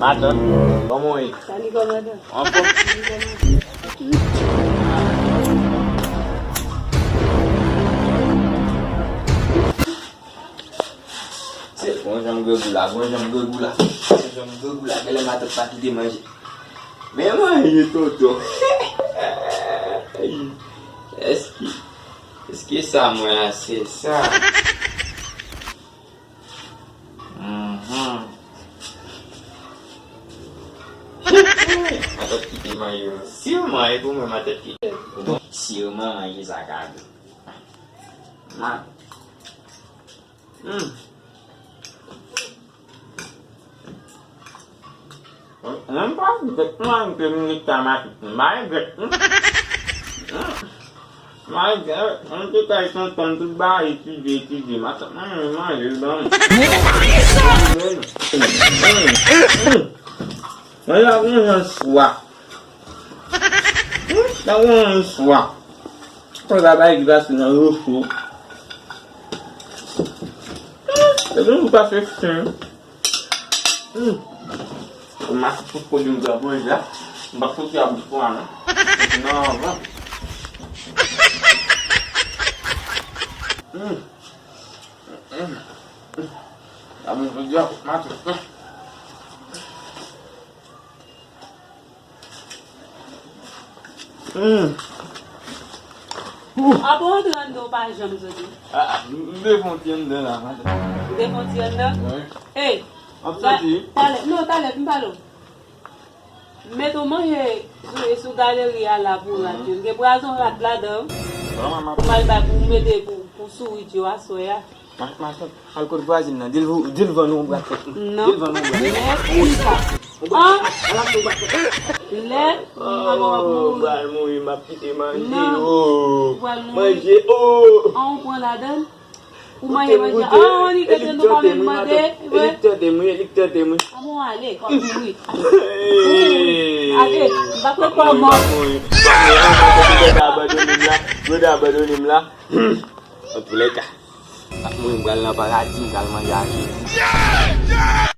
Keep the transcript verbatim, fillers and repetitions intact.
Matant, kòman w ye? Salut, kòmandan. Anfòm? Se bon jan m grangou la, bon jan m grangou la. Bon jan m grangou la, genlè matant pa kite manje. Men manje, tonton. Èske, èske sa mwen a, se sa? Mhm. Matant kite manje. Siman, e pou mwen matant kite. Siman, manje sa ka dou. Ma. Hmm. Menm pa gèt mwen, ke m rete a matant. M pa gèt, hmm. Hmm. Malgre, mwen te kay tonton m tout bagay etidye, etidye. Matant mwen menm manje l ban m. Mwen la gon jan swa. Hmm, la gon jan swa. Fò bagay ki pase nan yo cho. Hmm, e vin ou pase fen. Hmm. Ou mas tout pwodui m pran pou la. M pa soti a bouch pou a non. Nan anvan. Hmm. Hmm. A bon, jodi a, maten. Hmm. Apa w antre anndan w pa janm soti? Ah, m te fon ti anndan la, maten. Ou te fon ti anndan? Wi. Ey, m ap soti. Talè, non, talè, m pale w. Mete w manje sou, sou galeri a la pou rat yo. Gen pwazon rat ladan wi. Pou m al bay pou mete pou, pou sourit yo aswè a. Matant, al kot vwazin nan, di l, di l vann ou yon bwat. Non. Di l vann ou yon bwat. Lè konsa. An? Al achte yon bwat. Lè, oh, m pral mouri, m ap kite manje. Non. Oh. Ou pral mouri. Manje, oh. An, ou pran ladan l? Ou manje, manje. An, li tante nou pa menm mande. E li k tante m, wi, e li k tante m, wi. An, bon, ale, kòm mouri. Ale, m pa kwè kòman. Yo ta abandone m la, yo ta abandone m la. Antoulèka, m ap mouri, m pral nan paradi, m pral manje a Jezi.